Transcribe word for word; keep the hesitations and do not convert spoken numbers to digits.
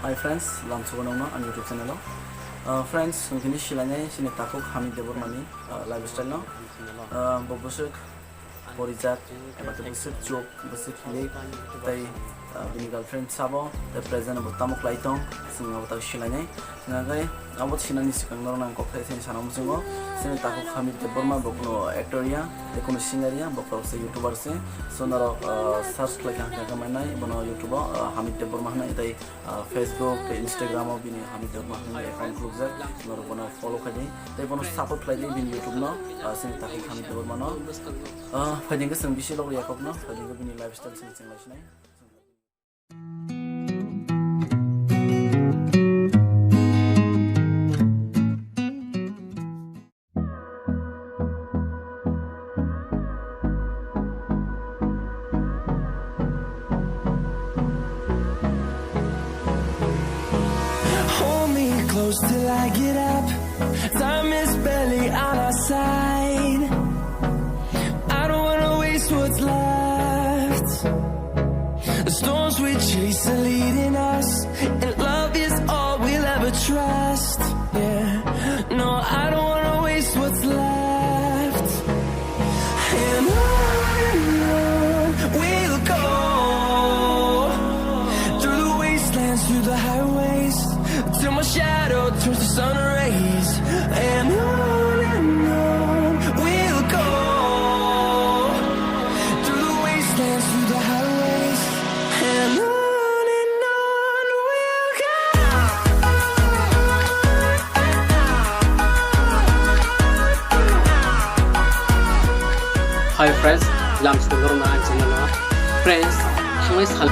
Hi friends, lamsogo nongno ani YouTube channel o. Uh, friends, chwng kini silainai chini takhuk Hamid Debbarma ni, uh, lifestyle no. Uh, bo bwswk porijak, eba tei bwswk chuk, bwswk hilik, tei, uh, bini girlfriend sabo, tei present bo tamo khlai tong, chwng abo tak silainai. Hingkhe abo sinani swkang norok nang kok thai thani sana muchungo. Chini takhuk Hamid Debbarma bo kuno actor ya, tei kuno singer ya, bo koroksa YouTuber se. So norok, uh, search khlai kha hingkhe mainai, bono YouTube o, uh, Hamid Debbarma hinwi tei Ah, Facebook tei Instagram o bini Hamid Debbarma hwnwi account khulukjak, norok bono follow khaidi tei bono support khlaidi bini YouTube no, ah, chini takhuk Hamid Debbarma no. Ah, phaidi hwnkhe chwng bisi logo yakok no, phaidi hwnkhe bini lifestyle chwng chwng lai sinai. Hold me close till I get up. Time is barely on our side. I don't wanna waste what's left. The storms we chase are leading us, and love is all we'll ever trust. Yeah, no, I don't wanna waste what's left. And on and on we'll go, through the wastelands, through the highways, till my shadow turns to sun rays. And on and on we'll go, through the wastelands, through the highways, and on and on we'll go. Hi friends, lamsogo norok ang channel o. Friends, thangnai sal